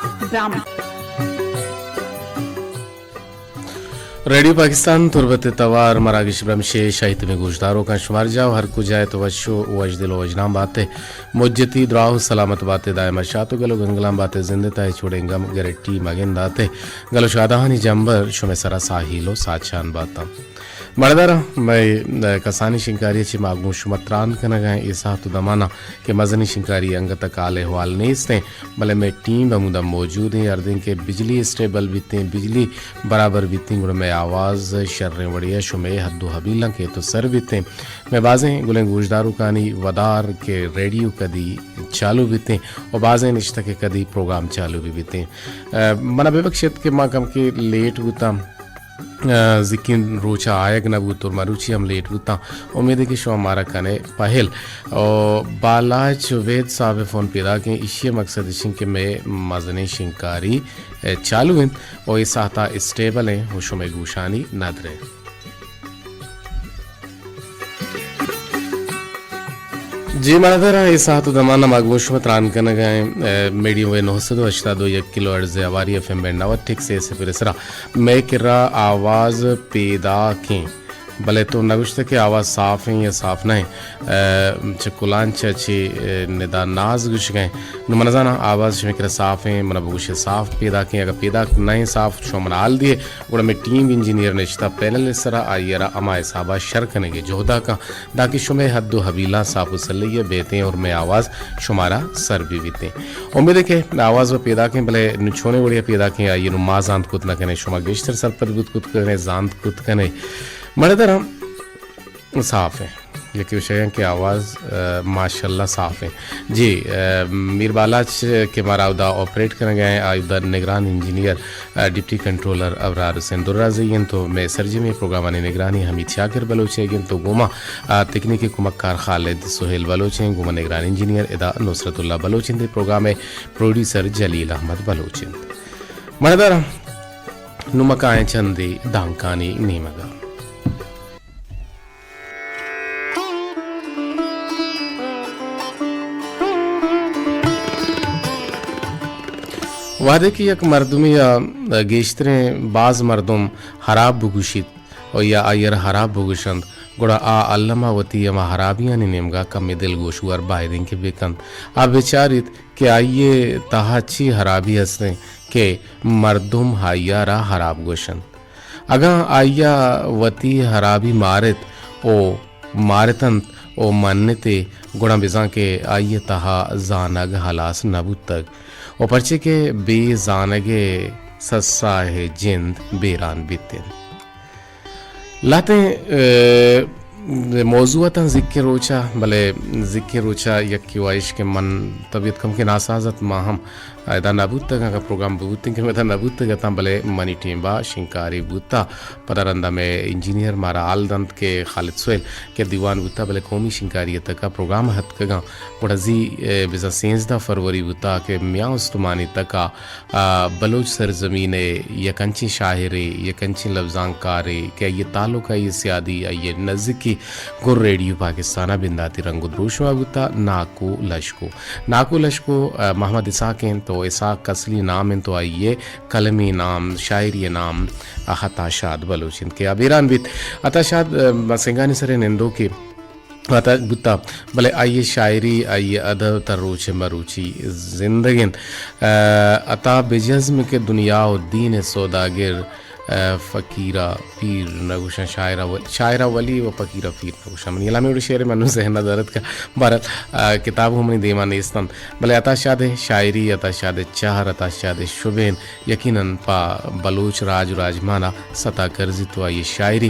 Drama. Radio Pakistan تربت ءِ توار مراگش برمش ءِ شاہی تمیں گوشداروکاں، شمار جاہ ءُ ہر کجا ات وش ءُ وشدل ءُ وشنام بات ئے۔ مجتی دراہ ءُ سلامت بات ئے، دائم ءَ شات ءُ گل ءُ گنگلان بات ئے، زند ءِ تہا ہچ وڑیں گم گرٹی مگندات ئے۔ گل ءُ شادہانی جمبر شمئے سرا ساہیل ءُ ساچان باتاں۔ مڑداراں، مئے کسانیں شنکاری ءَ چہ ما گوں شما تران کنگ ءَ ایں۔ اے ساعت ءُ دمان ءَ کہ مزنیں شنکاری انگت ءَ کال احوال نیست ایں، بلے مئے ٹیم ہمودا موجود ایں۔ ہردیں کہ بجلی اسٹیبل بیتیں، بجلی برابر بیتیں، گڑا مئے آواز شریں وڑے ءَ شمئے حد ءُ حبیلاں کیت ءُ سر بیتیں۔ مئے بازیں گلیں گوشداروکانی ودار کہ ریڈیو کدی چالو بیتیں ءُ بازیں نشتہ کہ کدی پروگرام چالو بہ بیتیں۔ ءَ، منا بہ بخشیت کہ ما کمکے لیٹ بوتاں۔ ءَ، زکیں روچ ءَ آیگ نہ بوت اور مروچی ہم لیٹ بوتاں۔ امید ہے کہ شما مارا کنے پہل۔ او بالاچ وید صاحب فون پیداکیں، ایشی مقصد اشیں کہ مئے مزنیں شنکاری، ءَ، چالو انت او اے ساعتا اسٹیبل ہیں و شمئے گوشانی ندر ہیں۔ جی مڑداراں، اے ساعت و دمان ء ما گوں شما تران کنگ ء ایں، ء، میڈیم ویو نو سد و ہشتاد و یک کلو ہرٹز ء ہواری ایف ایم بینڈ نود ٹک سے صفر ء سرا مئے کرا آواز پیداکیں، بلے تو نہ گوشتہ کہ آواز صاف ایں یا صاف نہ ایں۔ ء، چہ کلانچ ء چہ، ء، ندا ناز گوشگ ء ایں۔ نوں من زاناں آواز شمئے کرا صاف ایں، منا بگوشے صاف پیداکیں، اگہ پیداک نہ ایں صاف شما منا حال دیے۔ گڑا مئے ٹیم انجینئر نشتہ پینل ء سرا، آئی ء را ہما حساب ء شر کنگ ء جہد ء کن، دانکہ شمئے حد و حبیلاں صاف و سلہی ء بیتیں اور مئے آواز شمارا سر بہ بیتیں۔ امید ہے کہ آواز و پیداکیں، بلے نوں چونیں وڑے ء پیداکیں، آئی ء نوں ما زانت کت نہ کنیں، شما گیشتر سرپد بوت کت کنیں، زانت کت کنیں۔ مڑداراں، صاف ایں۔ یکے گوشگ ء کہ آواز، ء، ماشاءاللہ صاف ایں۔ جی، ء، میر بالاچ کہ مارا اودا آپریٹ کنگ ء ایں، آ اودا نگران انجینئر، ء، ڈپٹی کنٹرولر ابرار حسین درازئی انت و مئے سرجمیں پروگرامانی نگرانی حمید شاکر بلوچ ئیگ انت و گوما، ء، تکنیکی کمکار خالد سہیل بلوچ انت، گوما نگران انجینئر ادا نصرت اللہ بلوچ انت، پروگرام ء پروڈیوسر جلیل احمد بلوچ انت۔ مڑداراں، نوں ما کائیں چندے دانکانی نیمگ ء۔ وہدے کہ یک مردمے ء گیشتریں باز مردم ہراب بگوشیت و یا آئی ء را ہراب بگوشنت، گڑا آ الم ء وتی ہما ہرابیانی نیمگ ء کمے دلگوش ور باید انت کہ بہ کنت۔ آ بچاریت کہ آئی ء تہا چی ہرابی ہست انت کہ مردم آئی ء را ہراب گوشنت۔ اگاں آئی ء وتی ہرابی مارت و مارتنت و منتے، گڑا بزاں کہ آئی ء تہا زانگ ہلاس نہ بوتگ و پرچے کہ بے زانگ ء سسا ء جند بیران بیت انت۔ لہتیں، ء، موضوع اتاں زکیں روچا، بلے زکیں روچا یکے واہش کہ من طبیعت کمکے ناساز ات، ما ہم ادا نہ بوتگ، اگاں پروگرام بوتیں کہ ادا نہ بوتگ اتاں، بلے منی ٹیم با شنکاری بوتا۔ پدا رندا مئے انجینئر مارا حال دنت کہ خالد سہیل کہ دیوان بوتا، بلے قومی شنکاری ء تکا پروگرام اتکگاں۔ گڑا زی، ء، بزاں سینزدہ فروری بوتا کہ میاں استمانی تکا، ء، بلوچ سرزمین ء یک انچیں شاعرے، یک انچیں لبزانکارے کہ آئی ء تعلق، آئی ء سیادی، آئی ء نزیکی گوں ریڈیو پاکستان ء بنداتی رنگ و دروشم ء بوتا، ناکو لشکو۔ ناکو لشکو، ء، محمد اسحاق انت و اسحاق اصلی نام انت و آئی ء قلمی نام، شاعری نام، ء، عطا شاد بلوچ انت کہ آ بیران بیت۔ عطا شاد، ء، سنگانی سرے نندوکے عطا بوتا، بلے آئی ء شاعری، آئی ء ادب تر روچ مروچی زندگ انت۔ ء، عطا بجزم کہ دنیا و دین سوداگر، ء، فقیرا پیر نہ گوشاں، شاعرا و-، شاعرا ولی و فقیرا پیر نہ گوشاں۔ منی ہمے وڑیں شعرے من نوں ذہن ء در اتکا۔ بہرحال، ء، کتاب ہم منی دیما نیست انت۔ بلے عطا شاد ء شاعری، عطا شاد ء چہر، عطا شاد ء شبین یقیناً پہ بلوچ راج و راجمان ء ستا کرزیت و آئی ء شاعری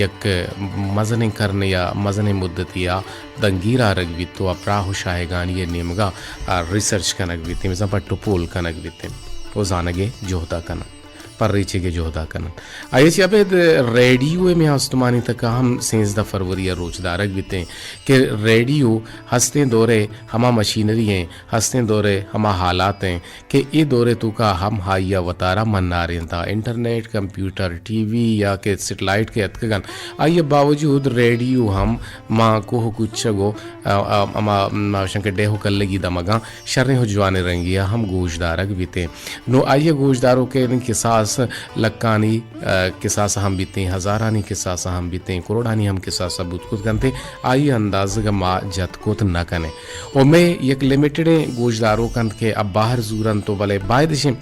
یک مزنیں کرنے یا مزنیں مدتے ء دنگیر آرگ بیت و پراہ و شاہگانی ء نیمگ ء ریسرچ کنگ بیت، بزاں پٹ و پول کنگ بیت و زانگ ء جہد ء کنگ۔ پریچگ ءِ جہد ءَ کن انت۔ آئی ءَ چہ ابید ریڈیو ءِ مئے استمانی تک ءَ ہم سیزدہ فروری ءَ روچ دارگ بیتیں کہ ریڈیو ہستیں دور ءِ ہما مشینری ایں، ہستیں دور ءِ ہما آلات ایں کہ اے دور ءِ توکا ہم آئی ءَ وتارا منارینتا۔ انٹرنیٹ، کمپیوٹر، ٹی وی یا کہ سیٹلائٹ کہ اتکگ انت، آئی ءِ باوجود ریڈیو ہم ماں کوہ ءُ کوچگ ءُ، ا، ا، ہما، ما گوشاں کہ ڈیھ ءُ کلگی دمگاں شریں ءُ جوانیں رنگے ءَ ہم گوشدارگ بیتیں۔ نوں آئی ءِ گوشداروکیں کساس لکانی، ا، کساس ہم بیتیں، ہزارانی کساس ہم بیتیں، کروڑانی ہم کساس بوت کت کنتیں، آئی ءِ اندازگ ءَ ما جت کت نہ کنیں۔ ءُ مئے یک لمیٹڈیں گوشداروک انت کہ آ بہر زورنت ءُ بلے باید اش انت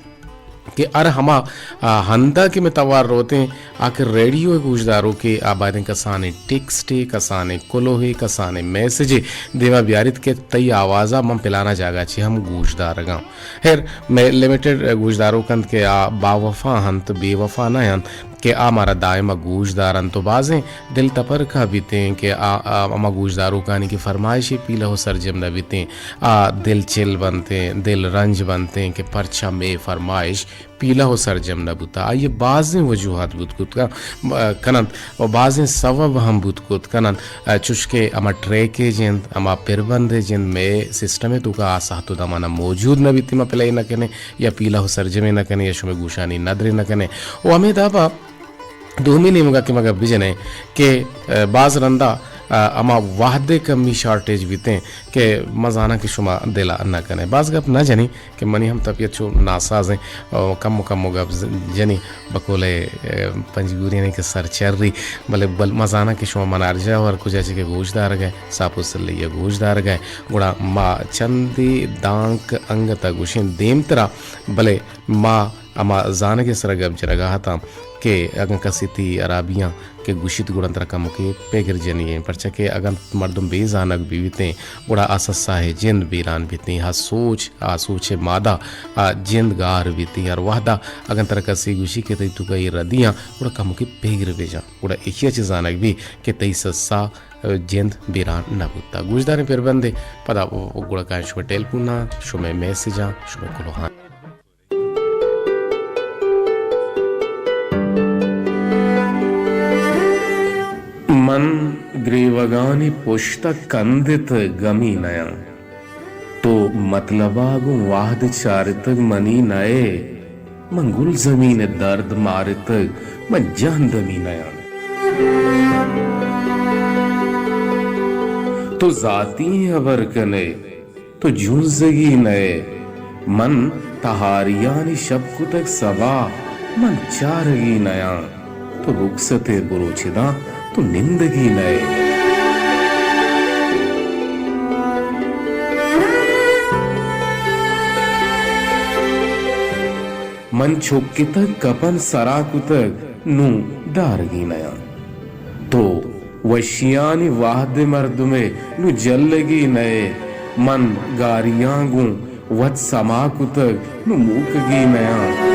کہ ہر ہما، آ، ہند ءَ کہ مئے توار روتیں، آ کہ ریڈیو ءِ گوشداروکے، آ بایدیں کسانیں ٹیکسٹے، کسانیں کلوہے، کسانیں میسجے دیما بیاریت کہ تئی آواز ءَ من پلانا جاگہ چہ ہم گوشدارگاں۔ ہیر، مئے لمیٹڈ گوشداروک انت کہ آ باوفا انت، بے وفا نہ انت کہ آ مارا دائم ءَ گوش دارنت ءُ بازیں دل تپرکہ بیتیں کہ آ، آ، ہما گوشداروکانی کہ فرمائشے پیلہ ءُ سرجم نہ بیتیں، آ دل چل بنتیں، دل رنج بنتیں کہ پرچا مئے فرمائش پیلہ ءُ سرجم نہ بوتا۔ آئی ءَ بازیں وجوہات بوت کت کا-، م-، کننت ءُ بازیں سوب ہم بوت کت کننت، ءَ، چوشکہ ہما ٹریکے جند، ہما پربندے جند مئے سسٹم ءِ توکا آ ساعت ءُ دمان ءَ موجود نہ بیتیں، ما پلے نہ کنیں یا پیلہ ءُ سرجمے نہ کنیں یا شمئے گوشانی ندرے نہ کنیں۔ ءُ ہمے دابا دومی نیمگا کہ ما گپ بجنیں کہ، ءَ، باز رندا، ءَ، ہما وہد ءِ کمی، شارٹیج بیتیں کہ ما زاناں کہ شما دلا نہ کنیں۔ باز گپ نہ جنیں کہ منی ہم طبیعت چو ناسازیں، ءُ کمو کمو گپ ز-، جنیں بقول، ءَ، پنجگوریانی کہ سرچری، بلے بل-، ما زاناں کہ شما من ہر جاہ ءُ ہر کجا چہ کہ گوش دارگ ءَ، ساپ ءُ سلئی ءَ گوش دارگ ءَ، گڑا ما چندے دانک انگت ءَ گوشیں دیمترا، بلے ما ہما زانگ ءِ سرا گپ جنگا اتاں کہ اگاں کسے تئی ہرابیاں کہ گوشیت گڑا ترا کمکے پگر جنی ایں، پرچا کہ اگاں مردم بے زانگ بہ بیتیں گڑا آ سسا ءِ جند بیران بیتیں، آ سوچ، آ سوچ ءِ مادہ، آ جند گار بیتیں۔ ہر وہدا اگاں ترا کسے گوشی کہ تئی توکا اے ردیاں گڑا کمکے پگر بہ جاں، گڑا ایشی ءَ چہ زانگ بی کہ تئی سسا ءِ جند بیران نہ بوتا۔ گوشداریں پربندے، پدا گڑا کائیں شمئے ٹیلیفوناں، شمئے میسجاں، شمئے کلوہاں۔ من گریوگانی پشت ءَ کندتگ، گمی نیاں۔ تو مطلب ءَ گوں وہد چارتگ، منی نئے۔ من گلزمین ءِ درد مارتگ، من جہندمی نیاں۔ تو ذاتی ہبر کن ئے، تو جنزگی نئے۔ من تہاریانی شپ کتگ سبا، من چارگی نیاں۔ تو رخصت ئے برو چداں، تو نندگی نئے۔ من چکتگ، کپن سرا کتگ، نوں دارگی نیاں۔ تو وشیانی وہد ءِ مردمے، نوں جلگی نئے۔ من گاریاں گوں وت سما کتگ، نوں موکگی نیاں۔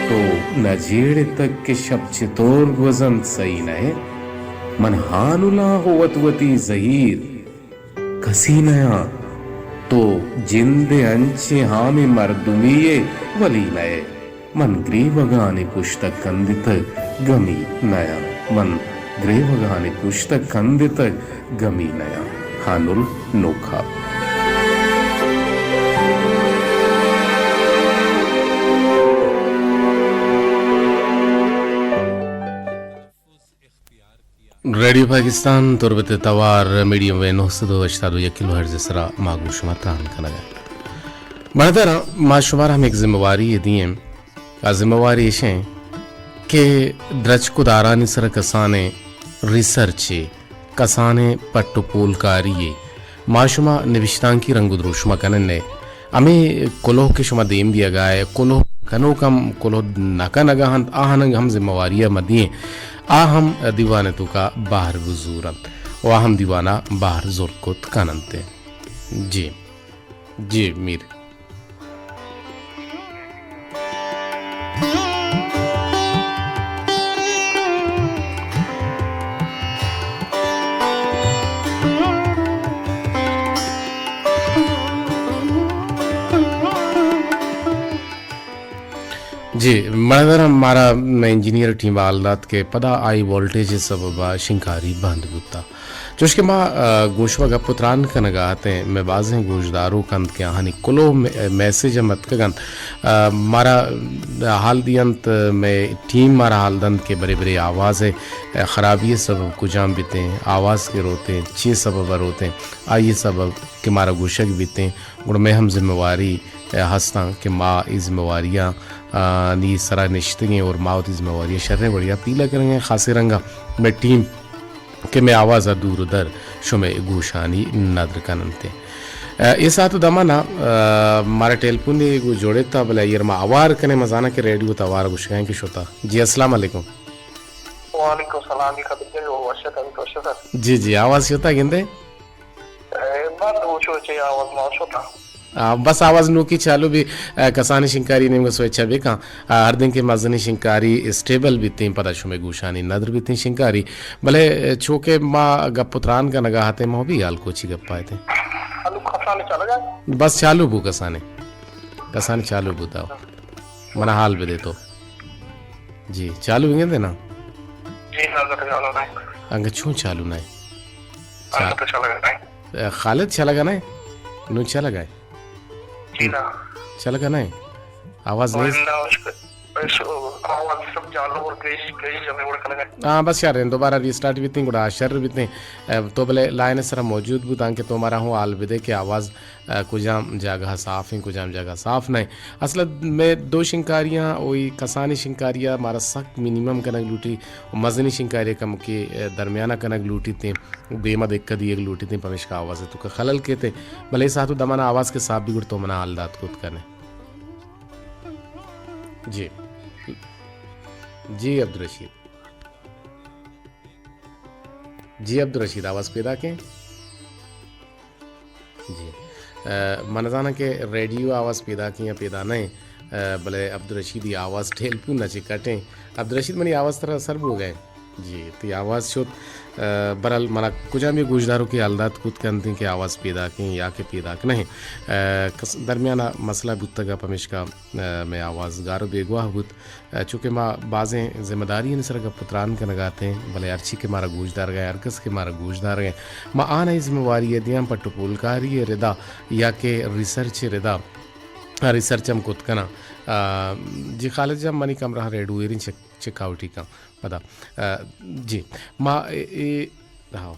تو نہ جیڑتگ کہ شپ چتور گوزنت، سہی نئے۔ من ہانلاں ءُ وت وتی زہیر، کسی نیاں۔ تو جند ءِ انچیں ہامیں مردمی ئے، ولی نئے۔ من گریوگانی پشت ءَ کندتگ، گمی نیاں۔ من گریوگانی پشت ءَ کندتگ، گمی نیاں۔ ہانل نوکا۔ ریڈیو پاکستان تربت ءِ توار میڈیم ویو نو سد ءُ ہشتاد ءُ یک کلو ہرٹز ءِ سرا ما گوں شما تران کنگ ءَ۔ برادراں، ما شمارا ہم یک ذمہ واری یے دئیں۔ آ ذمہ واری ایش ایں کہ درچک ءُ دارانی سرا کسانیں ریسرچے، کسانیں پٹ ءُ پولکاری یے، ما شما نبشتانکی رنگ ءُ دروشم ءَ کنن ئے۔ ہمے کلوہ کہ شما دیم دیگا ئے، کلوہ کنوک ہم کلوہ نہ کنگا انت، آہاناں ہم ذمہ واری ءَ مہ دئیں، آ ہم دیوان ءِ توکا بہر بزور انت ءُ آ ہم دیوان ءَ بہر زرت کت کن انت۔ جی، جی میر۔ اے مڑدر ہم مارا مئے انجینئر ٹیم ءَ حال دات کہ پدا ہائی وولٹیج ءِ سبب ءَ شنکاری بند بوتا۔ چوش کہ ما، آ، گوش و گپ و تران کنگا اتیں، مئے بازیں گوشداروک انت کہ آہانی کلوہ مے-، میسج ہم اتکگ انت۔ آ، مارا حال دینت، مئے ٹیم مارا حال دنت کہ برے برے آواز ءِ، آ، خرابی ءِ سبب کجام بیتیں، آواز کہ روتیں، چے سبب ءَ روتیں، آئی ءِ سبب کہ مارا گوشگ بیتیں، گڑا مئے ہم ذمہ واری، آ، ہستاں کہ ما اے ذمہ واریاں، آ، نی سرا نشتگیں اور ما وتی ذمہ واریاں شریں وڑیا پیلہ کنگیں، خاصیں رنگا مئے ٹیم کہ مئے آواز ءَ دور و در شمئے گوشانی ندر کننت۔ آ، اے ساعت و دمانا، آ، مارا ٹیلیفونے گوں جوڑتا، بلے آئی ءَ را ما ہوار کنیں، ما زاناں کہ ریڈیو ءِ توار گوشگا ایں کہ شتا۔ جی، السلام علیکم۔ وعلیکم السلام جی، خبر جی، وش اتاں، وش اتاں۔ جی، جی، آواز شتا گندے؟ اے، بند ہو چو چے آواز ما شتا۔ آ، بس آواز نوکی چالو بی، آ، کسانی شنکاری نیمگا سوئچ ءَ بکن۔ آ، ہر دن کہ مزنی شنکاری اسٹیبل بیتیں، پدا شمئے گوشانی ندر بیتیں شنکاری۔ بلے، آ، چو کہ ما گپ و تران کنگا اتیں، ما بی حال کوچی گپا اتیں۔ ہلو، کسانی چلگا؟ بس چالو بو کسانی۔ کسانی چالو بوتا۔ منا حال بدے تو۔ جی، چالو بگندے نا؟ جی، نا، تو چالو نہ۔ انگا چون چالو نہ؟ انگا تو چلگا نہ۔ اے، خالد چلگا نہ؟ نو چلگا ہے؟ جی نا۔ چلگا نہ؟ آواز نہیں؟ آواز سب چالو اور کئی، کئی جمع وڑ کنگا۔ ہاں، بس شر، دوبارہ ریسٹارٹ بیتیں، گڑا شر بیتیں۔ اے، تو بلے لائن سرا موجود بو، تانکہ تو مارا ہوں حال بدے کہ آواز، اے، کجام جاگہ صاف ہیں، کجام جاگہ صاف نہیں۔ اصل میں دو شنکاریاں، وہی کسانی شنکاریا مارا سک منیمم کنگ لوٹی، مزنی شنکاری کم کے، اے، درمیانہ کنگ لوٹی تیں۔ دیما دکہ دیگ لوٹیتیں، پمیشکا آواز ءِ توکا خلل کیت۔ بلے اے ساعت و دمانا آواز کہ صاف بی گڑا تو منا حال دات کت کنے۔ جی۔ جی عبدالرشید۔ جی عبدالرشید، آواز پیداک ایں؟ جی۔ اے، من زاناں کہ ریڈیو آواز پیداک ایں یا پیدا نہ ایں، اے، بلے عبدالرشید ءِ آواز ٹیلیفون ءَ چہ کٹ ایں۔ عبدالرشید، منی آواز ترا سر بوگ ءَ ایں؟ جی، تئی آواز شت۔ اے، برحال منا کجام یک گوشداروکے حال دات کت کنت کہ آواز پیداک ایں یا کہ پیداک نہ ایں۔ اے، کس-، درمیان ءَ مسئلہ بوتگ ءَ پمیشکا، اے، مئے آواز گار ءُ بیگواہ بوت۔ اے، چونکہ ما بازیں ذمہ داریانی سرا گپ ءُ تران کنگ ءَ اتیں، بلے ہرچی کہ مارا گوشدارگ ءَ، ہر کس کہ مارا گوشدارگ ءَ، ما آناں اے ذمہ واری ءَ دیاں پٹ ءُ پولکاری ءِ ردا یا کہ ریسرچ ءِ ردا، ریسرچ ہم کت کناں۔ اے، جی خالد جان، منی کمرہ ریڈو ایریں چک چکاوٹی کن پدا۔ اے، جی، ما اے، اے، ہاں۔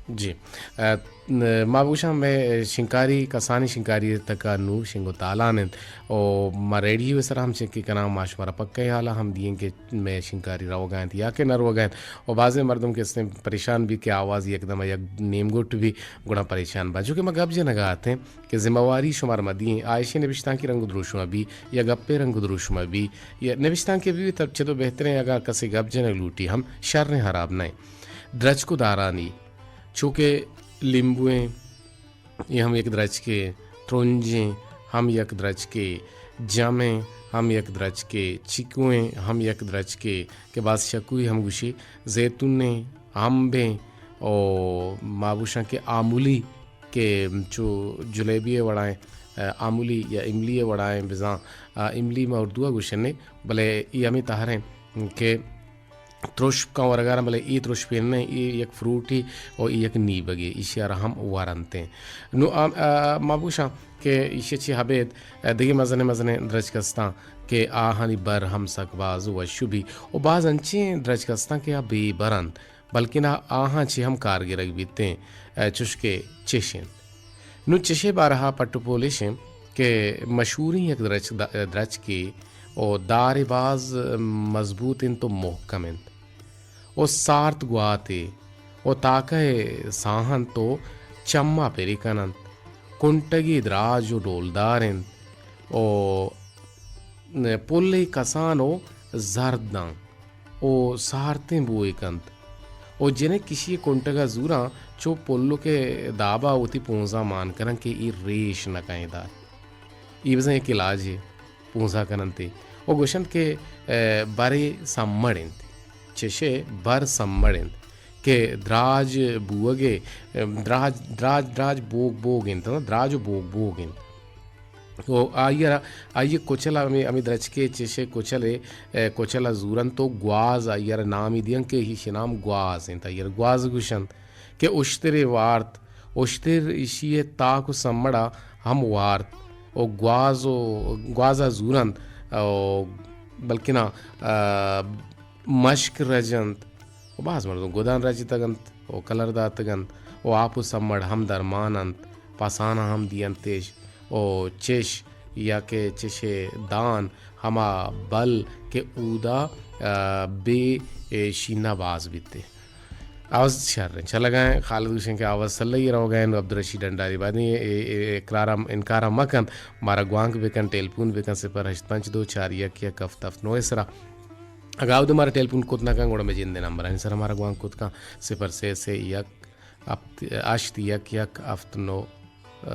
جی۔ اے، ما بگوشاں، مئے شنکاری، کسانی شنکاری تکا نوں شنگ و تالان انت۔ او ما ریڈیو سرا ہم چکی کناں، ما شمارا پکا حالا ہم دیں کہ مئے شنکاری روگا انت یا کہ نہ روگا انت۔ او بازیں مردم کہ استیں پریشان بی کہ آواز یکدم یک نیم گٹ بی، گڑا پریشان با۔ چونکہ ما گپ جنگا اتیں، کہ ذمہ واری شمار مدی ایں، آ ایشی نبشتانکی رنگ و دروشم بی یا گپے رنگ و دروشم بی یا نبشتانکے بی، تب چدو بہتریں، اگاں کسے گپ جنگ لوٹی ہم شریں، حراب نہ ایں۔ درچک و دارانی، چوکہ لیمبویں، اے ہم یک درچکے، ترنجیں، ہم یک درچکے، جمیں، ہم یک درچکے، چکویں، ہم یک درچکے، کہ باز شکوی ہم گوشی، زیتونیں، امبیں، او ما گوشاں کہ آمولی، کہ چو جلیبی ءِ وڑائیں، آ، آمولی یا املی ءِ وڑائیں بزاں، آ، املی ما اردو ءَ گوشنے، بلے ای ہمے تہریں کہ ترشپ کن ورگاراں، بلے ای ترشپے نہ، ای یک فروٹی او ای یک نیبگے، ایشی ءَ را ہم ورنتیں۔ نو آ، آ، ما بوشاں کہ ایشی چی ہبید، آ، دگہ مزنیں مزنیں درچک استاں کہ آہانی بر ہم سک باز وش بی، او باز انچیں درچک استاں کہ آ بے بر انت۔ بلکنا آہاں چہ ہم کار گرگ بیتیں، اے، چوشکہ چش انت۔ نوں چشے بارہا پٹ و پول اش انت کہ مشہوریں یک درچ-، درچکے و دارے باز مضبوط انت و محکم انت و سارت گواتے و تاکہ ساہ انت و چما پری کن انت۔ کنٹگے دراج و ڈولدار انت و پلے کسان و زرداں و سارتیں بوئے کنت و جنک کشی کنٹگا زوراں چو پلک ء دابا وتی پونزاں مان کنن کہ اے ریش نہ کئیں دات۔ اے بزاں یک علاجے پونزا کننتے و گوشنت کہ، ء، برے سمڑ انت، چشے بر سمڑ انت کہ دراج بوگ ء، ء، دراج، دراج، دراج بوگ بوگ انت، دراج و بوگ بوگ انت۔ او آئی ءَ را، آئی ءِ کچل ءَ ہمے، ہمے درچکے چشے کچلے، اے، کچل ءَ زورنت و گواز آئی ءَ را نامی دیاں کہ ایشی نام گواز انت، آئی ءَ را گواز گوشنت کہ اشترے وارت، اشتر ایشی ءِ تاک و سمڑ ءَ ہم وارت و گواز و گواز ءَ زورنت و بلکنا، آ، مشک رجنت و باز مردم گدان رجتگ انت و کلر داتگ انت و آپ و سمڑ ہم درمان انت، پساناں ہم دینتش و چش یا کہ چشے دان ہما بل کہ اودا، آ، بے، اے، شینہ باز بیتے۔ آواز شر انت۔ چلگا ہیں خالد گوشن کہ آواز سلئی روگا ہیں، عبدالرشید ڈنڈاری بادیں، اے، اے، اقرارا انکارا مکن، مارا گوانک بکن، ٹیلیفون بکن، صفر ہشت پنچ دو چار یک یک ہفت ہفت نو سرا۔ اگاں اود مارا ٹیلیفون کت نہ کن، گڑا مئے جند نمبر آنی سرا مارا گوانک کت کن، صفر سے سے یک ہفت، ہشت یک یک ہفت نو، آ،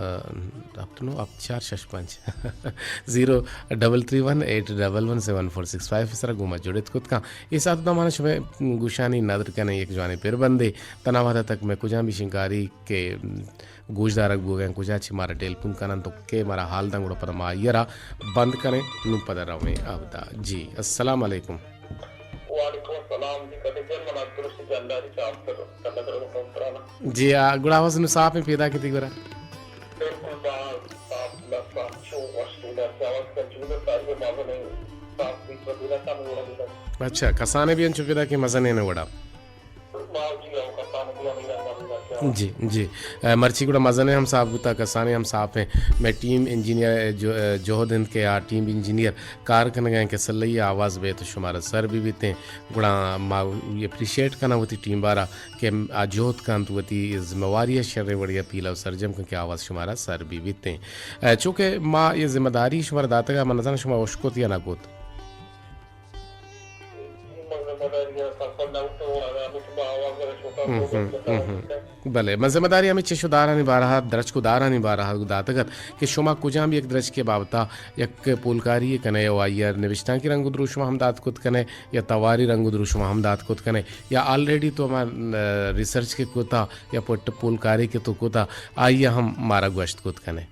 ہفت نو ہفت چار شش پنچ، zero double three one eight double one seven four six five سرا گوما جڑت کت کن۔ اے ساعت داں مانا شمئے گوشانی ندر کنیں یک جوانیں پر بندے، تنا وہدا تک مئے کجام بھی شنکاری کہ گوشدارگ بوگیں، کجا چہ مارا ٹیلیفون کنن تو کہ مارا حال دن گڑا پدا ما آئی را بند کنیں۔ نوں پدا رویں اودا۔ جی، السلام علیکم۔ وعلیکم السلام۔ جی، قدیر جان، من عبدالرشید جنڈاری چہ آفتر کنڈگر گوں ترانا۔ جی، آ، گڑا آواز نوں صاف ہیں پیدا کتی گڑا؟ بالکل باز صاف، لفظ چو وش پیدا کہ آواز کن چو ساری مزن صاف بیت و دینا کم گڑا دینا۔ اچھا، کسانے بھی انچو پیدا کہ مزن ہیں گڑا۔ جی، جی۔ اے، مرچی گڑا مزنیں ہم صاف بوتا، کسانیں ہم صاف ہیں۔ مئے ٹیم انجینئر، اے، جو-، اے، جہد انت کہ آ ٹیم انجینئر کار کنگا ہیں کہ سلئی آواز بیت شمارا سر بھی بیتیں۔ گڑا ما اپریشیٹ کناں وتی ٹیم بارا کہ آ جہد کنت وتی ذمہ واری شریں وڑیا پیلا و سرجم کن کہ آواز شمارا سر بھی بیتیں۔ اے، چونکہ ما یہ ذمہ داری شمارا داتگا، من نزاناں شما اشکت یا نہ کت۔ ہم، ہم، ہم، ہم۔ بلے، من ذمہ داری ہمے چش و دارانی بارہا، درچک و دارانی بارہا داتگ ات کہ شما کجام یک درچکے بابتا یک پولکاری کنے و آئی ء نبشتانکی رنگ و دروشم ہم دات کت کنے یا تواری رنگ و دروشم ہم دات کت کنے یا آلریڈی تو ہما، ریسرچ کہ کتا یا پٹ پولکاری کہ تو کتا آئی ء ہم مارا گوشت کت کنے۔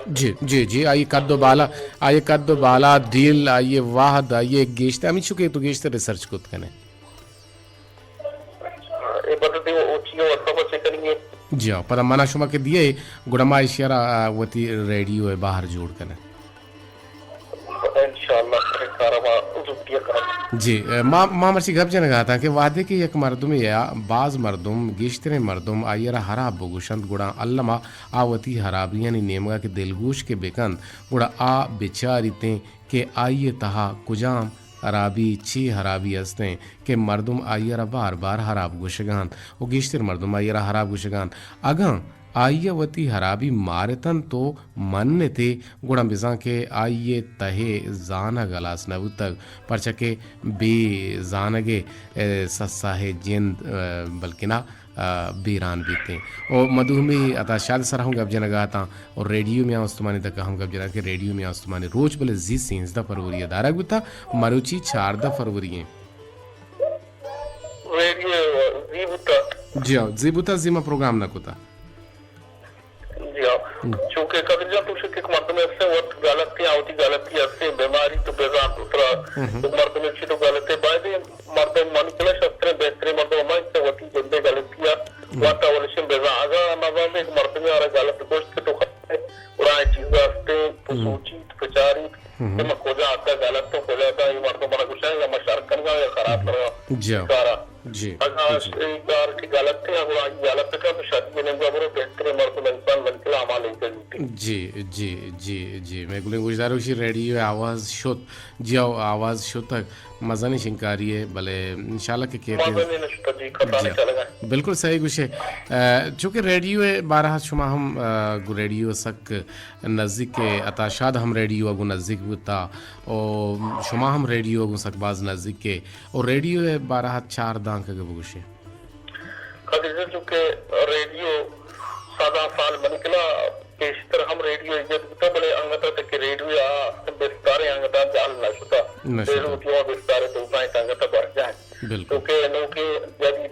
جی، جی، جی، آئی قد و بالا، آئی قد و بالا، ڈیل، آئی وہد، آئی گیشتر، ہمینچو کہ تو گیشتر ریسرچ کت کنے۔ جی ہاں، پدا منا شما کہ دیئے، گڑا ما ایشی را، آ، وتی ریڈیو ء باہر جوڑ کنیں۔ انشاءاللہ، اے کار ء ما زوتی ء کناں۔ جی، اے، ما، ما مرچی گپ جنگ ء اتاں کہ وہدے کہ یک مردمے یا باز مردم، گیشتریں مردم آئی ء را ہراب بگوشنت، گڑا الما آ وتی ہرابیانی نیمگ ء کہ دلگوش کہ بکنت، گڑا آ بچاریتیں کہ آئی ء تہا کجام ہرابی، چی ہرابی استیں کہ مردم آئی ء را بار بار ہراب گوشگ ء انت و گیشتر مردم آئی ء را ہراب گوشگ ء انت۔ اگاں آئی ء وتی ہرابی مارتنت و منتے، گڑا بزاں کہ آئی ء تہ ء زانگ ہلاس نہ بوتگ، پرچا کہ بے زانگ ء، اے، سسا ء جند، اے، بلکنا، آ، بیران بیتیں۔ و مدوہمی عطا شاد سر ہم گپ جنگا اتاں و ریڈیو میاں استمانی تکا ہم گپ جنگا کہ ریڈیو میاں استمانی روچ بلے زی سینزدہ فروری ء دارگ بوتا، مروچی چاردہ فروری ایں۔ ریڈیو زی بوتا۔ جی ہاں، زی بوتا، زی ما پروگرام نہ کتا۔ جی ہاں۔ ہم۔ چونکہ قدر جان تو شک ایک مردم ایسے وقت غلط تھی، آوتی غلطی ایسے بیماری تو بیزان تو ترا ہم۔ ایک مردم ایسے تو غلط ہے، باید مردم من کلا شستریں بہتریں مردم ہما کہ وتی جندے غلطی ء ہم۔ وت اولشیں بزاں۔ اگاں نزانت یک مردمے آرا غلط گوشت کہ تو خطا ئے، گڑا اے چیز ء استیں، تو ہم۔ سوچیت، بچاریت ہم۔ کہ من کجا حد ء غلط اوں، کجا حد ء اے مردم منا گوشاں یا من شر کنگاں یا خراب ہم۔ کنگاں جی۔ اے کار ء۔ جی۔ اگاں جی۔ اے کار کہ غلط ایں، گڑا آئی غلط بکن تو شادی ء نیمگا برو، بہتریں مردم انسان من کلا ہما لیکہ بیت۔ جی، جی، جی، جی۔ مئے گلیں گوشدار گوشی ریڈیو ء آواز شت۔ جی ہو، آواز شتگ، مزنیں شنکاری ء، بلے انشاءاللہ کہ کیت۔ مزنیں نہ شتگ جی، کسانیں جی۔ چلگ ء۔ بالکل صحیح گوشے۔ ا، چونکہ ریڈیو ء بارہ ء شما ہم، ا، گوں ریڈیو ء سک نزیک ء، عطا شاد ہم ریڈیو ء گوں نزیک بوتا و شما ہم ریڈیو ء گوں سک باز نزیک ء و ریڈیو ء بارہ ء چار دانکگ ء بگوشے۔ قدیر جان، چونکہ ریڈیو سداں سال منی کلا پیشتر ہم ریڈیو ایجاد بوتا، بلے انگت ء کہ ریڈیو آ بستاریں انگت ء جہل نہ شتا۔ نہ شتا۔ ریڈیو وتی وان بستارے تو بزاں انگت ء برجاہ۔ بالکل۔ چونکہ نوکیں جدید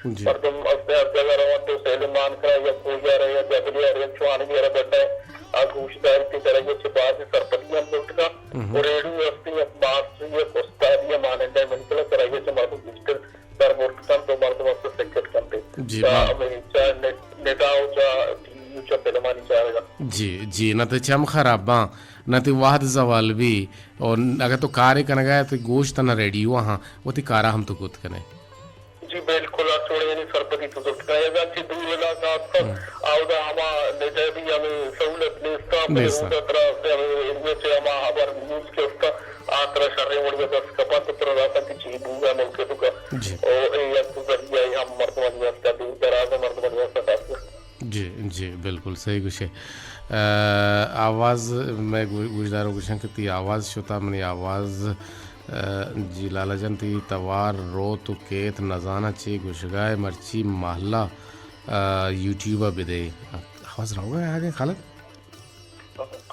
جی۔ مردم است ہر جگہ رونت و سیل مان کرا یا کوئی آ رہے یا جبلی آ رہے یا چوانگی آ رہے بٹا آ گوش داری تی درگہ چہ باز سرپدی ہم لوٹتا۔ ہم۔ و ریڈیو است یک ماسٹری یک استادی مانندہ منتلا درگہ چہ مردم گیشتر در برت کنت و مردم است سکت کنت۔ جی، تا با- ہمیں چا ندا و چا ٹی وی و چا فلمانی چارگا۔ جی، جی، نہ تے چم خراب باں، نہ تے وہد زوال بی، اور اگر تو کارے کنگا ہے تو گوش تنا ریڈیو ہاں، وتی کارا ہم تو کت کنے۔ جی بالکل، آ چوڑے یعنی سرپدی تو زرت کنے۔ اگاں چہ دور علاقہ است، ہم۔ آودا ہما نیٹ ء بھی ہمیں سہولت نیست، بلے نیست۔ اودا ترا ہمیں ریڈیو چہ ہما خبر نیوز کے است، آ ترا شریں وڑی دست کپنت، ترا داتن کہ چی بوگا ملک تو کا۔ جی۔ او اے یک ذریعہ ہم مردمانی واسطہ، دور دراز مردمانی واسطہ خاص۔ جی، جی، بالکل صحیح گوشے۔ ء، آواز، مئے گو-، گوشدارو گوشن کہ تی آواز شتا، منی آواز، ء، جی لالا جان، تی توار روت و کیت، نزاناں چے گوشگائے، مرچی ماہلا، ء، یوٹیوب ء بدے۔ آواز روگا ہے آگے خالد؟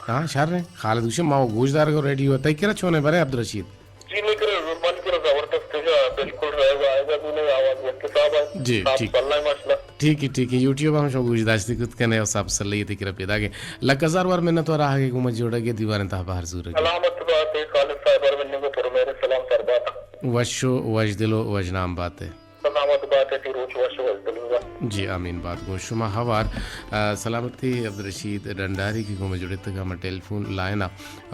ہاں، شر ہیں۔ خالد گوشے، ما گوشدارگو ریڈیو، تئی کرا چونے برے عبدالرشید؟ جی، میں کرا، من کرا زبردست ہے، بالکل رہے گا، آئے گا بھی نہیں، آواز یک حساب ہے۔ جی، صاف ٹھیک۔ سلہ ہے، ماشاءاللہ۔ ٹھیک ہے، ٹھیک ہے۔ یوٹیوب ہم شو گوش داشتی کت کنے اور صاف سلہ یہ تکرا پیدا گے۔ لک ہزار وار منت وار آہگے گوما جوڑا گے دیوان تہا بہر زور گے۔ سلامت بات ہے، خالد صاحب، اور منی کو پر میرے سلام سر بات۔ وشو، وش دلو، وش نام بات ہے۔ سلامت بات ہے، تی روچ وش وش دلو۔ جی، آمین بات گو شما ہوار۔ ء، سلامتی عبدالرشید ڈنڈاری کی گوما جوڑتگا ما ٹیلیفون لائن ء۔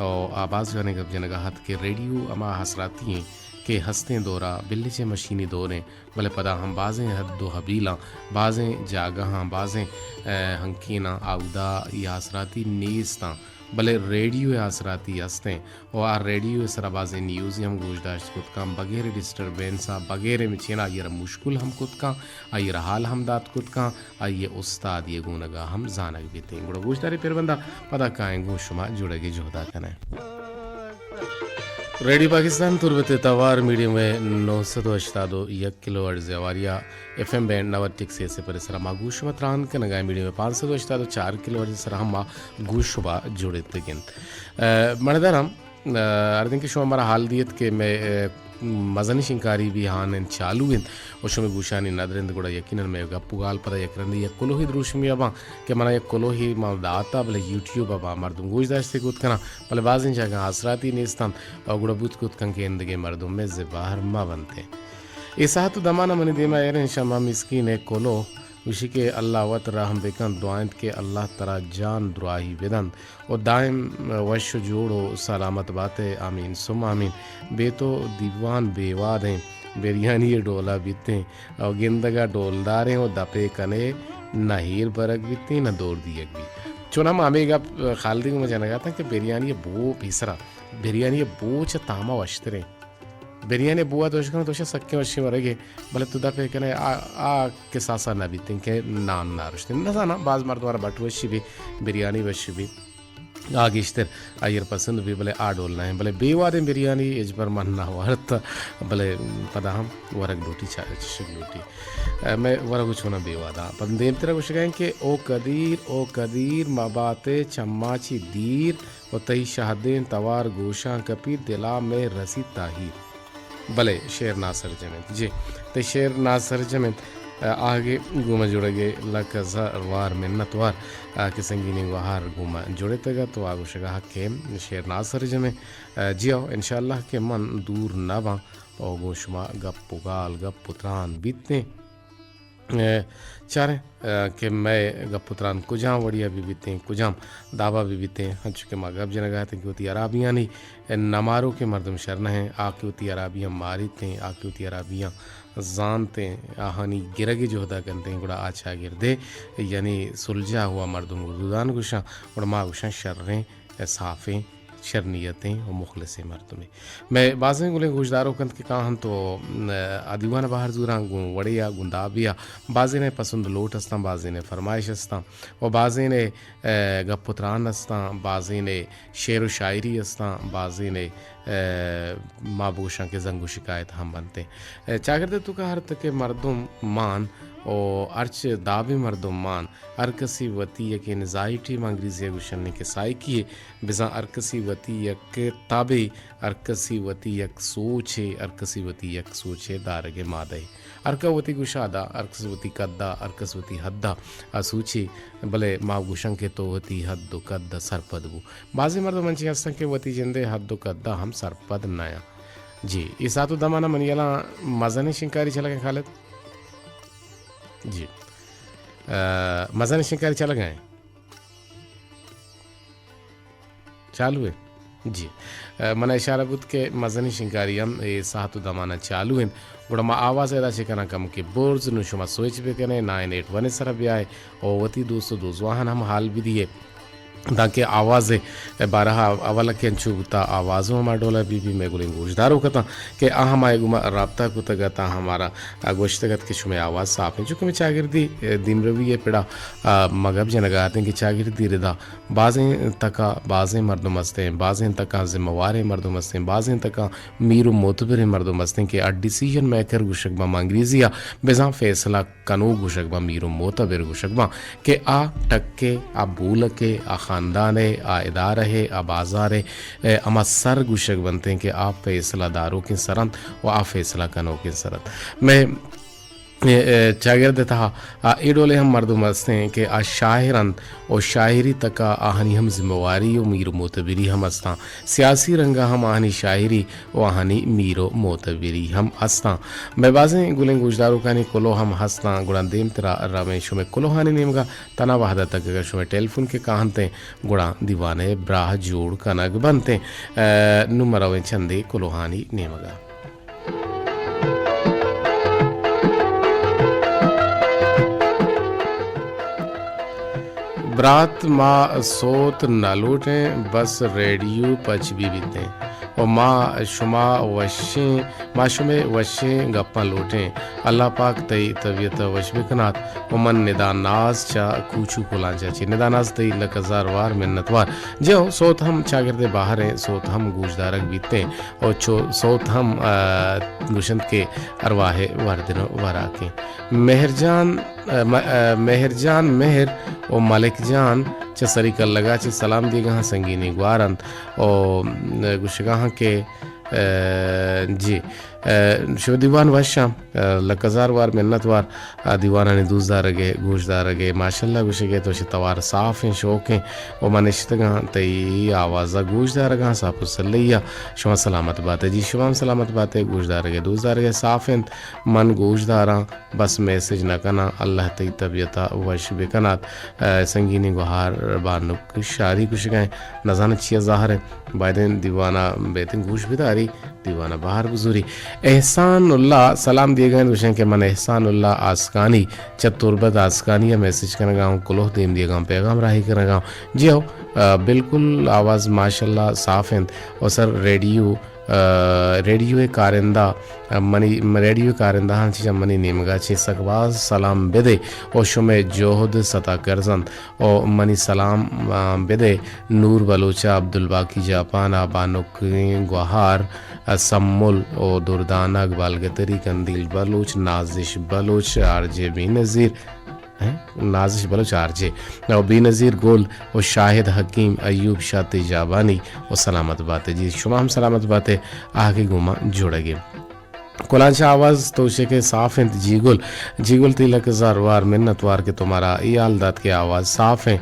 او آ باز جوانیں گپ جنگا ہت کہ ریڈیو ہما حسراتی ہیں کہ ہستیں دورا بلے چہ مشینی دور ہیں، بلے پدا ہم بازیں حد و حبیلاں، بازیں جاگہاں، بازیں، ء، ہنکیناں آودا یہ آسراتی نیستاں، بلے ریڈیو ء آسراتی ہستیں و آ ریڈیو ء سرا بازیں نیوزی ہم گوش داشت کت کن، بغیر ڈسٹربینس ء، بغیر چینا آئی ء را مشکل ہم کت کن، آئی ء را حال ہم دات کت کن، آئی ء استادی ء گونگ ء ہم زانگ بیتیں۔ گڑا گوشدارے پربند ء پدا کائیں گوں شما جوڑگ ء جہد ء کنیں۔ ریڈیو پاکستان تربت ء توار میڈیم ویو نو سد و ہشتاد و یک کلو ہرٹز ء ہواری ء ایف ایم بینڈ نود ٹک سے سے پر سرا ما گوش شما تران کنگا، میڈیم ویو پانچ سد و ہشتاد و چار کلو ہرٹز سرا ہم ما گوش شما جوڑتگ انت۔ ء، مڑدار ہم ء، ہردیں کہ شما مارا حال دیت کہ مئے، ء، مزنیں شنکاری بھی ہان انت، چالو انت و شمئے گوشانی ندر انت، گڑا یقیناً مئے گپ و گال پدا یک رندے یک کلوہے دروشمی ء باں کہ منا یک کلوہے ما داتا، بلے یوٹیوب ء باں مردم گوش داشتے کت کناں، بلے بازیں جاگہ آسراتی نیست انت و گڑا بوت کت کن کہ ایندگہ مردم مئے زبہر مہ بنت۔ اے ساعت و دمان ء منی دیما ایریں شما مسکین ء کلوہ گوشی کہ اللہ وت رحم بکن، دعا انت کہ اللہ ترا جان دراہی بدنت و دائم وش و جوڑ و سلامت بات ئے۔ آمین ثم آمین۔ بے تو دیوان بے وادیں، بریانی ء ڈولا بیتیں و گندگ ء ڈولداریں و دپے کنے نہ ہیر برگ بیتیں نہ دور دیگ بیت۔ چون ہم ہمے گپ خالدی گوں جنگ ء اتاں کہ بریانی ء بو پیسرا، بریانی ء بو چہ تاما وشتریں۔ بریانی بوا تو اشکن تو سکیں وشیں ورگے، بلے تو دپے کنے آ، آ کساسا نہ بیتیں کہ نان نارشتیں۔ نزاناں، باز مردم را بٹ وشی بی، بریانی وشی بی۔ آ گیشتر آئیر پسند بی، بلے آ ڈول نہ، بلے بے وادیں بریانی اجبر من نہ وارت، بلے پدا ہم ورگ لوٹی، چا-، چشگ لوٹی۔ اے، مئے ورگ چونا بے وادا۔ پد دیمترا گوشگا کہ او قدیر، او قدیر، مباتے چماچی دیر، و تئی شہدیں توار گوشاں کپیت، دلا مئے رسیت تاہیر۔ بلے شعر ناسرجم انت۔ جی، تئی شعر ناسرجم انت۔ آہگے گوما جوڑگے لک ہزار وار منت وار، آ، کہ سنگینیں گوہار گوما جوڑتگ ات و آ گوشگا کہ شعر ناسرجم انت۔ آ، جی ہو، انشاءاللہ کہ من دور نہ باں و گوں شما گپ و گال، گپ و تران بیتیں۔ ء، چاریں، ء، کہ مئے گپ و تران کجام وڑیا بہ بیتیں، کجام دابا بہ بیتیں، انچو کہ ما گپ جنگا اتیں کہ وتی ہرابیانی نہ مارو کہ مردم شر نہ ہیں، آ کہ وتی ہرابیاں ماریتیں، آ کہ وتی ہرابیاں زانتیں، آہانی گرگ جہدا کنتیں، گڑا آ چاگردے یعنی سلجاہ ہوا مردم گردودان گوشاں، گڑا ما گوشاں شریں، صافیں، شر نیتیں و مخلصیں مردمے۔ مئے بازیں گلیں گوشداروک انت کہ کاہنت و، م، آ دیوان بہر زوراں گوں وڑے یا گوں دابے یا بازینے پسند لوٹ استاں، بازینے فرمائش استاں و بازینے، ء، گپ و تران استاں، بازینے شعر و شاعری استاں، بازینے، ء، ما بگوشاں کہ زنگ و شکایت ہم بنتیں۔ ء، چاگردے توکا ہر تکے مردم مان و ہرچ دابے مردم مان، ہر کسی وتی یک انزائٹی، ما انگریزی ء گوشنی کہ سائیکی ء، بزاں ہر کسی وتی یک تبے، ہر کسی وتی یک سوچے، ہر کسی وتی یک سوچے دارگ ء مادہ ء۔ ہر کہ وتی گشادا، ہر کس وتی قدا، ہر کس وتی حدا آ سوچی، بلے ما گوشن کہ تو وتی حد و قدا سرپد بو۔ بازیں مردم انچیں ہستن کہ وتی جندے حد و قدا ہم سرپد نہ آں۔ جی، اے ساعت و دمانا منی یلاں مزنیں شنکاری چلگیں خالد۔ جی۔ آ، مزنیں شنکاری چلگیں۔ چالو ہے؟ جی۔ آ، من اشارہ بوت کہ مزنیں شنکاری ہم اے ساعت و دمانا چالو انت۔ گڑا ما آواز ادا چہ کناں کمکے برز، نوں شما سوئچ بکنے، نائن ایٹ ون سرا بیائے، او وتی دوست و دوزواہان ہم حال بدیے۔ دانکہ آواز بارہ اولا کہ انچو بوتا، آواز ہما ڈولا بی بی، مئے گلیں گوشداروک اتاں کہ آ ہمائے گوما رابطہ کتگ ات، آ ہمارا گوشتگ ات کہ شمئے آواز صاف انت۔ چونکہ مئے چاگردی دیمروی پڑا، آ، مگب جنگا اتیں کہ چاگردی ردا بازیں تکا بازیں مردم ہستیں، بازیں تکا ذمہ واریں مردم ہستیں، بازیں تکا میر و معتبریں مردم ہستیں کہ آ ڈیسیژن میکر گوشگ باں، ما انگریزی آ بزاں فیصلہ کنوک گوشگ باں، میر و معتبر گوشگ باں کہ آ ٹکے، آ بولکے، آ خاندانے، آ ادارہے، آ بازارے، اے، ہما سر گوشگ بنتیں کہ آ فیصلہ داروکیں سر انت و آ فیصلہ کنوکیں سر انت۔ مئے اے، اے، چاگرد ءِ تہا، آ، اے ڈولیں ہم مردم ہستیں کہ آ شاعر انت و شاعری تکا آہانی ہم ذمہ واری و میر و معتبری ہم ہستاں۔ سیاسی رنگا ہم آہانی شاعری و آہانی میر و معتبری ہم ہستاں۔ مئے بازیں گلیں گوشداروکانی کلوہ ہم ہستاں، گڑا دیمترا رویں شمئے کلوہانی نیمگا۔ تنا وہدا تک اگر شمئے ٹیلیفون کہ کاہنتیں، گڑا دیوان ءِ براہ جوڑ کنگ بنتیں۔ اے، نوں ما رویں چندے کلوہانی نیمگا۔ برات، ما سوت نہ لوٹیں، بس ریڈیو پچ بہ بیتیں و ما شما وشیں، ما شمئے وشیں گپاں لوٹیں۔ اللہ پاک تئی طبیعت ءَ وش بکنات و من ندا ناز چہ کوچو کلانچ ءَ چہ۔ ندا ناز تئی لک ہزار وار منت وار۔ جی ہو، سوت ہم چاگرد ءِ باہر ایں، سوت ہم گوشدارگ بیتیں و چو سوت ہم، آ، گوشنت کہ ارواہ ءِ وردن و وراکیں۔ مہر جان، آ، م-، آ، مہر جان مہر و ملک جان چہ سری کلگا چہ سلام دیگاں، سنگینی گوار انت و گوشگاہاں کہ، آ، جی، آ، شو دیوان وشاں، آ، لک ہزار وار منت وار۔ آ، دیوانانی دوست دارگ ءَ، گوش دارگ ءَ، ماشاءاللہ گوشگ ءَ تو چہ توار صاف ایں، شوق ایں و من نشتگاں تئی آواز ءَ گوش دارگاں، ساپ و سلئی ءَ۔ شما سلامت بات ئے جی، شما ہم سلامت بات ئے۔ گوش دارگ ءَ، دوست دارگ ءَ صاف انت۔ من گوش داراں، بس میسج نہ کناں۔ اللہ تئی طبیعت ءَ وش بکنات۔ آ، سنگینی گوہار بانک شاری گوشگ ءَ ایں، نزاناں چیا زاہر ایں۔ بایدیں دیوان ءَ بیتیں گوش بداری۔ دیوان ءَ بہر بزوری۔ احسان اللہ سلام دیگ ءَ انت، گوشیں کہ من احسان اللہ آسکانی چہ تربت آسکانی ءَ میسج کنگ ءَ آں، کلوہ دیم دیگ ءَ آں، پیغام راہی کنگ ءَ آں۔ جی ہو، آ، بالکل آواز ماشاءاللہ صاف انت و سر ریڈیو، آ، ریڈیو ءِ کارندہ، آ، منی، ریڈیو ءِ کارندہاں چہ منی نیمگ ءَ چہ سک باز سلام بدے و شمئے جہد ستا کرز انت۔ و منی سلام، آ، بدے نور بلوچ ءَ، عبدالباقی جاپان ءَ، بانکیں گوہار ءَ، سمل و دردانگ، بالگتری، قندیل بلوچ، نازش بلوچ، آر جے بینظیر، ہیں؟ نازش بلوچ آر جے، و بینظیر گل و شاہد حکیم، ایوب شاہ تیجابانی و سلامت بات ئے جی۔ شما ہم سلامت بات ئے، آہگے گوما جوڑگ ءَ۔ کلانچ ءِ آواز تو شکے صاف انت جی گل۔ جی گل تئی لک ہزار وار منت وار کہ تو مارا اے حال دات کہ آواز صاف ایں۔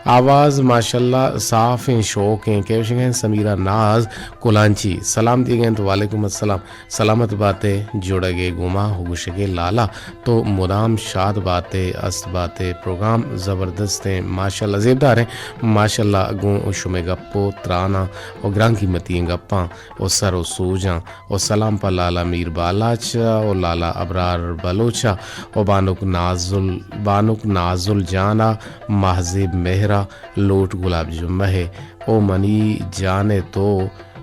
آواز ماشاءاللہ صاف ایں، شوق ایں۔ کہ گوشگ ءَ ایں سمیرہ ناز کلانچی۔ سلام دیگ ءَ انت، وعلیکم السلام۔ سلامت بات ئے، جوڑگ ءَ گوما ہو گوشگ ءَ لالا تو مدام شاد بات ئے، است بات ئے۔ پروگرام زبردست ایں، ماشاءاللہ زیبدار ایں۔ ماشاءاللہ گوں شمئے گپ و تراناں و گران قیمتی ایں گپاں و سر و سوجاں و سلام پہ لالا میر بالاچ ءَ و لالا ابرار بلوچ ءَ و بانک نازل، بانک نازل جان ءَ، ماہزیب مہر ءَ، لوٹ گلاب جمعہ ءِ، او منی جان ءِ تو،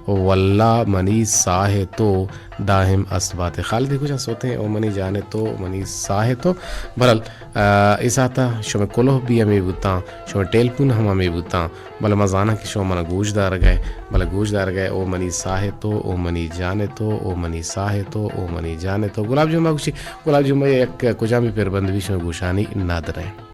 واللہ منی ساہ ءِ تو، دائم است بات ئے۔ خالد ءِ کجا سوتیں، او منی جان ءِ تو، منی ساہ ءِ تو۔ بہرحال، آ، اے ساعت ءَ شمئے کلوہ بھی ہمے بوتاں، شمئے ٹیلیفون ہم ہمے بوتاں۔ بلے ما زاناں کہ شما منا گوش دارگ ءَ ئے، بلے گوش دارگ ءَ ئے، او منی ساہ ءِ تو، او منی جان ءِ تو، او منی ساہ ءِ تو، او منی جان ءِ تو۔ گلاب جمعہ گوشی، گلاب جمعہ یک کجامی پربند بھی شمئے گوشانی نادر ایں۔